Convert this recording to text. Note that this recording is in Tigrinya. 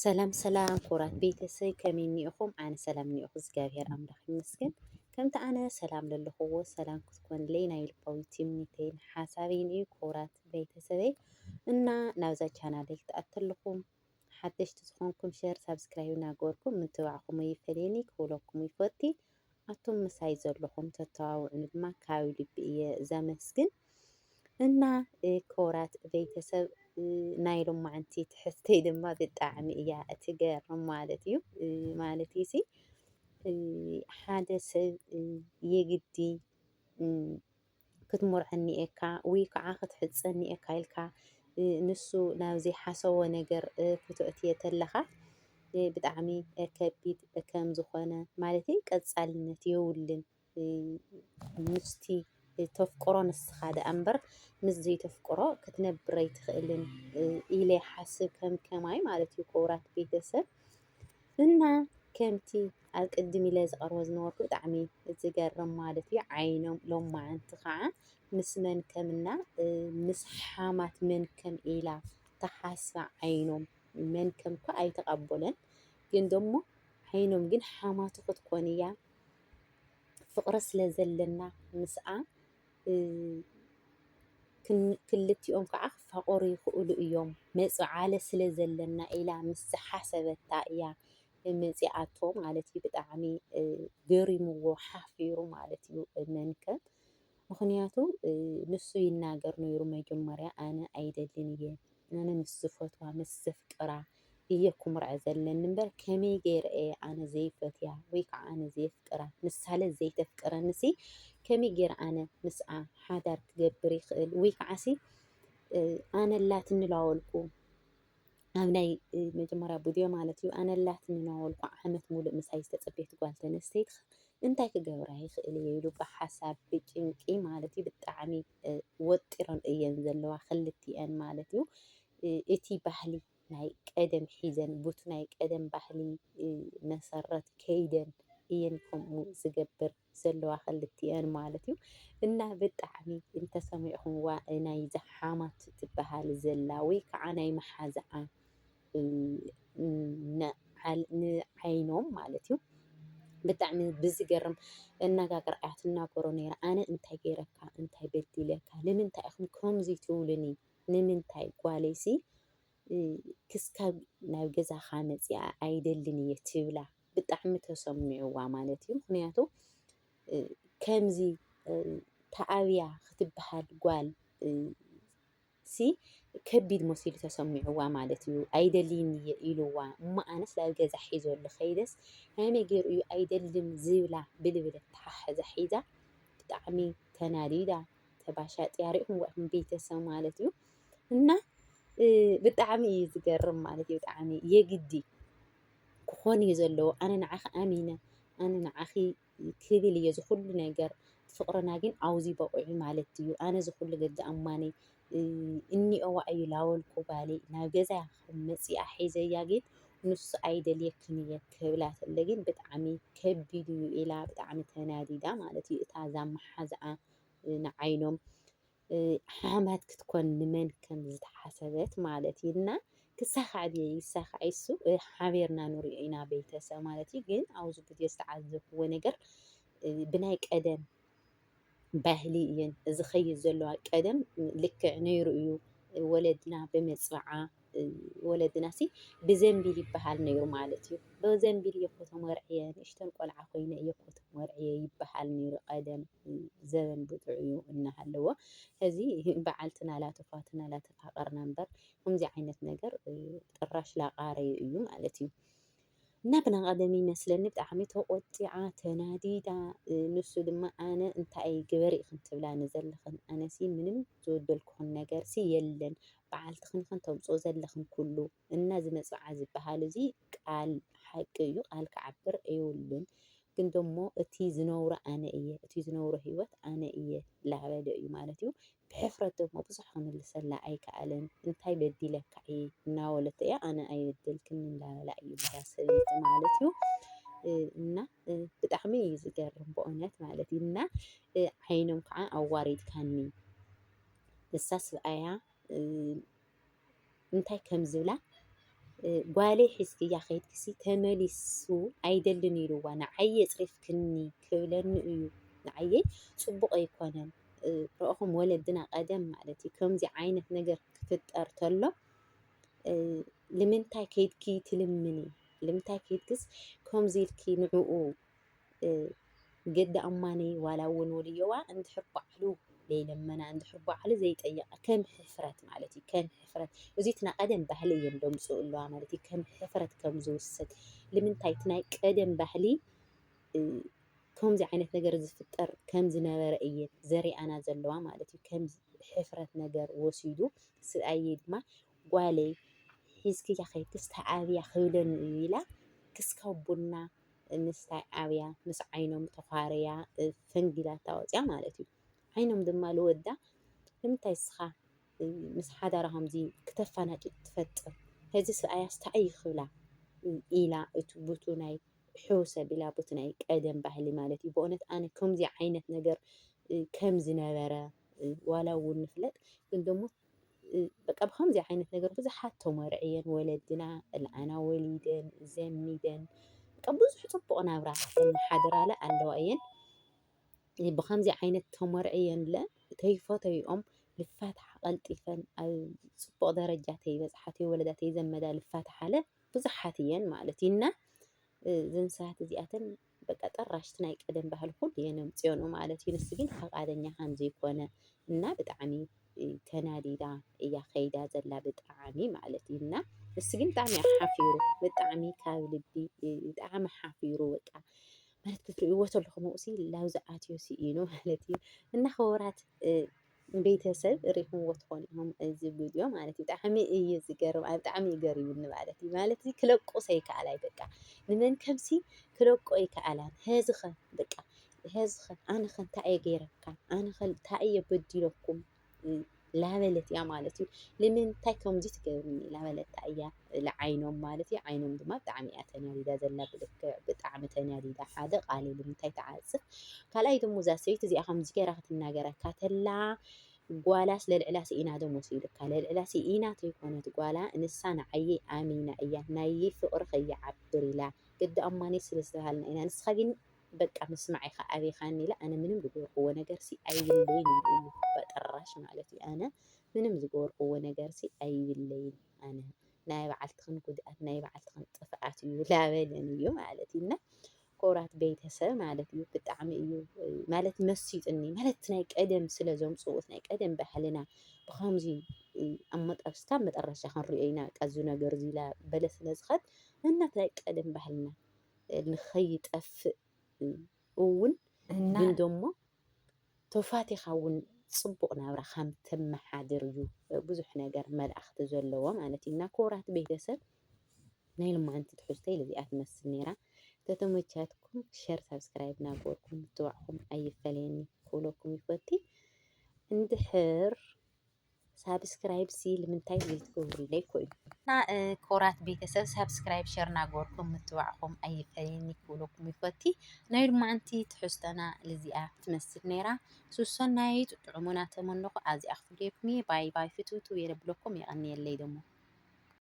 ሰላም ሰላም ክቡራት ቤተሰብ፣ ከመይ እኒኦኹም? ኣነ ሰላም እኒኦኹ፣ እግዚኣብሔር ኣምላኽ ይመስገን። ከምቲ ኣነ ሰላም ለለኹዎ ሰላም ክትኮንለይ ናይ ልባዊ ትምኒተይን ሓሳበይን እዩ። ክቡራት ቤተሰበይ፣ እና ናብዛ ቻናለይ ክትኣተለኹም ሓደሽቲ ዝኾንኩም ሸር ሳብስክራይብ እናገበርኩም ምትባዕኹም ይፈለየኒ ክብለኩም ይፈቲ። ኣቱም ምሳይ ዘለኹም ተተባብዑኒ ድማ ካብ ልቢ እየ ዘመስግን። እና ክቡራት ቤተሰብ፣ ናይ ሎማዓንቲ ትሕዝተይ ድማ ብጣዕሚ እያ ትገርም ማለት እዩ። ማለት ሲ ሓደ ሰብ የግዲ ክትምርዖ እኒኤካ ወይ ከዓ ክትሕጸ እኒኤካ ኢልካ ንሱ ናብ ዘይሓሰቦ ነገር ክተእትዮ ተለኻ ብጣዕሚ ከቢድ ከም ዝኾነ፣ ማለት ቀጻልነት የብሉን። ምስቲ ተፍቅሮ ንስኻ ደኣ እምበር ምስ ዘይተፍቅሮ ክትነብር ኣይትኽእልን ኢለ ይሓስብ፣ ከም ከማይ ማለት እዩ። ክቡራት ቤተሰብ፣ እና ከምቲ ኣብ ቅድም ኢለ ዝቐርቦ ዝነበርኩ ብጣዕሚ ዝገርም ማለት እዩ። ዓይኖም ሎማዓንቲ ከዓ ምስ መንከምና ምስ ሓማት መንከም ኢላ ተሓስባ ዓይኖም መንከም እኳ ኣይተቐበለን፣ ግን ደሞ ዓይኖም ግን ሓማቱ ክትኮን እያ። ፍቕሪ ስለ ዘለና ምስኣ ክልቲኦም ከዓ ክፋቐሩ ይኽእሉ እዮም። መጽዓለ ስለ ዘለና ኢላ ምስ ዝሓሰበታ እያ መጺኣቶ ማለት እዩ። ብጣዕሚ ገሪምዎ ሓፊሩ ማለት እዩ መንከም። ምኽንያቱ ንሱ ይናገር ነይሩ መጀመርያ፣ ኣነ ኣይደልን እየ፣ ኣነ ምስ ዝፈትዋ ምስ ዘፍቅራ እየ ክምርዖ ዘለኒ እምበር ከመይ ገይረ እየ ኣነ ዘይፈትያ ወይ ከዓ ኣነ ዘየፍቅራ፣ ንሳለ ዘይተፍቅረኒ ሲ ከመይ ገይረ ኣነ ምስኣ ሓዳር ክገብር ይኽእል? ወይ ከዓ ሲ ኣነ ኣላትኒ ላወልኩ ኣብ ናይ መጀመርያ ቡድዮ ማለት እዩ። ኣነ ኣላትኒ ናወልኩ ዓመት ሙሉእ ምሳይ ዝተጸበየት ጓል ተነስተይቲ እንታይ ክገብራ ይኽእል እየ ኢሉ ብሓሳብ ብጭንቂ ማለት እዩ። ብጣዕሚ ወጢረን እየን ዘለዋ ክልቲኤን ማለት እዩ። እቲ ባህሊ ናይ ቀደም ሒዘን ቡቲ ናይ ቀደም ባህሊ መሰረት ከይደን እየን ከምኡ ዝገብር ዘለዋ ክልቲኤን ማለት እዩ። እና ብጣዕሚ እንተሰሚዕኹምዋ ናይ ዝሓማት ትበሃል ዘላ ወይ ከዓ ናይ መሓዛኣ ንዓይኖም ማለት እዩ። ብጣዕሚ ብዝገርም ኣነጋገር እያ ትናገሮ ነይራ። ኣነ እንታይ ገይረካ፣ እንታይ በዲለካ፣ ንምንታይ ኢኹም ከምዚ ትብሉኒ፣ ንምንታይ ጓለይሲ ክስካብ ናብ ገዛኻ መፂኣ ኣይደልን እየ ትብላ። ብጣዕሚ ተሰሚዕዋ ማለት እዩ። ምኽንያቱ ከምዚ ተኣብያ ክትበሃል ጓል ሲ ከቢድ መሲሉ ተሰሚዕዋ ማለት እዩ። ኣይደልይን እየ ኢልዋ እሞ ኣነስ ናብ ገዛ ሒዘሉ ከይደስ ከመይ ገይሩ እዩ ኣይደልን ዝብላ ብልብል ኣተሓሕዛ ሒዛ ብጣዕሚ ተናዲዳ ተባሻጥያ ሪኢኹምዋ ኢኹም ቤተሰብ ማለት እዩ። እና ብጣዕሚ እዩ ዝገርም ማለት እዩ። ብጣዕሚ የግዲ ክኾን እዩ ዘለዎ። ኣነ ንዓኺ ኣሚነ ኣነ ንዓኺ ክብል እየ ዝኹሉ ነገር። ፍቕርና ግን ኣውዚ በቑዑ ማለት እዩ። ኣነ ዝኹሉ ገዲ ኣማነይ እኒኦዋ እዩ ላወልኩ ጓለይ ናብ ገዛ መፂኣ ሒዘያ ግን ንሱ ኣይደልየክን እየ ክብላ ተለ ግን ብጣዕሚ ከቢድ እዩ ኢላ ብጣዕሚ ተናዲዳ ማለት እዩ። እታ እዛ መሓዝኣ ንዓይኖም ሓማት ክትኮን ንመን ከም ዝተሓሰበት ማለት እዩ። እና ክሳኻዕ ድየ ይሳኻዕ እሱ ሓቢርና ንሪኦ ኢና ቤተሰብ ማለት እዩ። ግን ኣብዚ ቪድዮ ዝተዓዘብክዎ ነገር ብናይ ቀደም ባህሊ እየን ዝኸይድ ዘለዋ። ቀደም ልክዕ ነይሩ እዩ ወለድና ብመፅብዓ ወለድና ሲ ብዘንቢል ይበሃል ነይሩ ማለት እዩ። ብዘንቢል እየ እኮ ተመርዕየ ንእሽተን ቆልዓ ኮይነ እየ እኮ ተመርዕየ ይበሃል ነይሩ ቀደም። ዘበን ብጥዑ እዩ እናሃለዎ ሕዚ በዓልትና ላተፋትና ላተፋቐርና እምበር ከምዚ ዓይነት ነገር ጥራሽ ላቃረዩ እዩ ማለት እዩ። እና ብናይ ቀደም ይመስለኒ ብጣዕሚ ተቆጢዓ ተናዲዳ ንሱ ድማ ኣነ እንታይ ግበሪ ኢኽን ትብላኒ ዘለኽን ኣነሲ ምንም ዝበደልኩኽን ነገርሲ የለን በዓልትኽን ኢኽን ተምፅኦ ዘለኽን ኩሉ እና እዚ መፅብዓ ዝበሃል እዚ ቃል ሓቂ እዩ ቃል ክዓብር የብሉን። ግን ደሞ እቲ ዝነብሮ ኣነ እየ፣ እቲ ዝነብሮ ህይወት ኣነ እየ ላበለ እዩ ማለት እዩ። ብሕፍረት ደሞ ብዙሕ ክምልሰላ ኣይከኣለን። እንታይ በዲለካ እየ እናበለቶ እያ፣ ኣነ ኣይበደልክን እንዳበላ እዩ እዛ ሰበይቲ ማለት እዩ። እና ብጣዕሚ እዩ ዝገርም ብእውነት ማለት እዩ። እና ዓይኖም ከዓ ኣዋሪድካኒ እሳ ስብኣያ እንታይ ከም ዝብላ እ፣ ጓለይ ሒዝክያ ከይድክሲ ተመሊሱ ኣይደልን ኢልዋ፣ ንዓየ ጽሪፍክኒ ክብለኒ እዩ፣ ንዓየይ ጽቡቕ ኣይኮነን። እ፣ ረእኹም ወለድና ቀደም ማለት እዩ ከምዚ ዓይነት ነገር ክፍጠር ተሎ፣ እ፣ ልምንታይ ከይድኪ ትልምኒ? ልምንታይ ከይድክስ ከምዚ ኢልኪ ንዕኡ፣ እ፣ ገዲ ኣማኒ ዋላ እውን ወልዮዋ እንድሕር ባዕሉ ዘይለመና፣ እንድሕር ባዕሉ ዘይጠየቐ፣ ከም ሕፍረት ማለት እዩ፣ ከም ሕፍረት። እዚ እቲ ናይ ቀደም ባህሊ እየን ደምፅኡ ኣለዋ ማለት እዩ፣ ከም ሕፍረት ከም ዝውሰድ። ልምንታይ እቲ ናይ ቀደም ባህሊ፣ እ፣ ከምዚ ዓይነት ነገር ዝፍጠር ከም ዝነበረ እየን ዘሪኣና ዘለዋ ማለት እዩ። ከም ሕፍረት ነገር ወሲዱ፣ ስብኣየይ ድማ ጓለይ ሒዝክያ ከይድክስ ተኣብያ ክብለኒ እዩ ኢላ፣ ክስካብ ቡና ምስታይ ኣብያ፣ ምስ ዓይኖም ተዃርያ፣ እ፣ ፈንጊላታ ወፅያ ማለት እዩ። ዓይኖም ድማ ልወዳ፣ ንምንታይ እስኻ፣ እ፣ ምስ ሓዳራ ከምዚ ክተፋናጭ ትፈጥር? ሕዚ ሰብኣያስ እንታይ እዩ ክብላ? እ፣ ኢላ፣ እቱ፣ ቡቱ ናይ ሕውሰብ ኢላ፣ ቡቱ ናይ ቀደም ባህሊ ማለት እዩ። ብእውነት ኣነ ከምዚ ዓይነት ነገር፣ እ፣ ከም ዝነበረ፣ እ፣ ዋላ እውን ንፍለጥ፣ ግን ደሞ፣ እ፣ በቃ ብከምዚ ዓይነት ነገር ብዙሓት ተመርዕየን ወለድና፣ እልኣና ወሊደን፣ ዘሚደን፣ በቃ ብዙሕ ጽቡቕ ናብራ የመሓድራለ ኣለዋ እየን። እ፣ ብከምዚ ዓይነት ተመርዕየንለ ተይፈተይኦም ልፋትሓ ቀልጢፈን ኣብ ጽቡቕ ደረጃ ተይበጽሓ፣ ተይወለዳ፣ ተይዘመዳ ልፋትሓለ ብዙሓት እየን ማለት እዩ። እና፣ እ፣ እዘን ሰባት እዚኣተን በቃ ጠራሽቲ ናይ ቀደም ባህሊ ኩሉ እየን ኣምፅኦንኦ ማለት እዩ። ንሱ ግን ፈቃደኛ ከም ዘይኮነ እና ብጣዕሚ፣ እ፣ ተናዲዳ እያ ከይዳ ዘላ ብጣዕሚ ማለት እዩ። እና ንሱ ግን ብጣዕሚ እዩ ሓፊሩ፣ ብጣዕሚ ካብ ልቢ፣ እ፣ ብጣዕሚ ሓፊሩ በቃ ማለት ክትርእይዎ ተለኹም ውሲ ላብዚ ኣትዮ ስኢኑ ማለት እዩ። እና ክቡራት፣ እ፣ ቤተሰብ ሪኹምዎ ትኾኑ ኢኹም እዚ ቪድዮ ማለት እዩ። ብጣዕሚ እዩ ዝገርም፣ ኣብ ብጣዕሚ እዩ ገሪሙኒ ማለት እዩ። ማለት እዚ ክለቁ ሰይከኣላይ በቃ ንመን ከምሲ ክለቆ ኣይከኣላን። ሀዝኸ በቃ ሀዝኸ ኣነኸ እንታይ እየ ገይረካ? ኣነኸ እንታይ እየ በዲለኩም? ላበለት እያ ማለት እዩ። ንምንታይ ከምዚ ትገብርኒ? ላበለታ እያ ልዓይኖም ማለት እዩ። ዓይኖም ድማ ብጣዕሚ እያ ተናዲዳ ዘላ፣ ብልክዕ ብጣዕሚ ተናዲዳ። ሓደ ቃል የብሉን እንታይ ትዓጽፍ። ካልኣይ ደሞ እዛ ሰበይቲ እዚኣ ከምዚ ገይራ ክትናገረካ ተላ፣ ጓላስ ለልዕላ ስኢና ደሞ ስኢልካ። ለልዕላ ስኢና ተይኮነት ጓላ፣ ንሳ ንዓየይ ኣሚና እያ፣ ናየይ ፍቕሪ ከይዓብር ኢላ፣ ግዲ ኣማኒ ስለ ዝተባሃልና ኢና። ንስኻ ግን በቃ ምስማዕ ኢኻ ኣበይካኒ ኢላ፣ ኣነ ምንም ዝገበርክዎ ነገር ሲ ኣይብለይን እዩ በጠራሽ ማለት እዩ። ኣነ ምንም ዝገበርክዎ ነገር ሲ ኣይብለይን። ኣነ ናይ በዓልትኽን ጉድኣት ናይ በዓልትኽን ጥፍኣት እዩ ላበለን እዩ ማለት እዩ። እና ኮራት ቤተሰብ ማለት እዩ ብጣዕሚ እዩ ማለት መሲጥኒ ማለት ናይ ቀደም ስለ ዘምፅኡ ናይ ቀደም ባህልና ብኸምዚ ኣብ መጠ-፣ እስካብ መጠረሻ ክንሪኦ ኢና። በቃ እዚ ነገር እዚ ኢላ በለ ስለ ዝኸድ እናት ናይ ቀደም ባህልና ንኸይጠፍእ እውን እና ግን ደሞ ተፋቲኻ እውን ፅቡቕ ናብራ ከም ተመሓድር እዩ ብዙሕ ነገር መልእኽቲ ዘለዎ ማለት እዩ። እና ክቡራት ቤተሰብ ናይ ልማዓንቲ ትሕዝቶይ ለዚኣ ትመስል ነይራ። ተተመቻትኩም ሸር ሳብስክራይብ ናገርኩም ምትባዕኩም ኣይፈለየኒ ክብለኩም ይፈቲ። እንድሕር ሳብስክራይብ ሲ ልምንታይ ዘይትገብሩለይ ኮይኑ? እና፣ እ፣ ኮራት ቤተሰብ ሳብስክራይብ ሸር ናገርኩም ምትባዕኩም ኣይፈለየኒ ክብለኩም ይፈቲ። ናይ ልማዓንቲ ትሕዝቶና ልዚኣ ትመስል ነይራ። ሱሰናይ ጥዑሙና ተመንኹ ኣብዚኣ ክፍልየኩም እየ። ባይ ባይ ፍትውትው የረብለኩም የቐንየለይ ደሞ።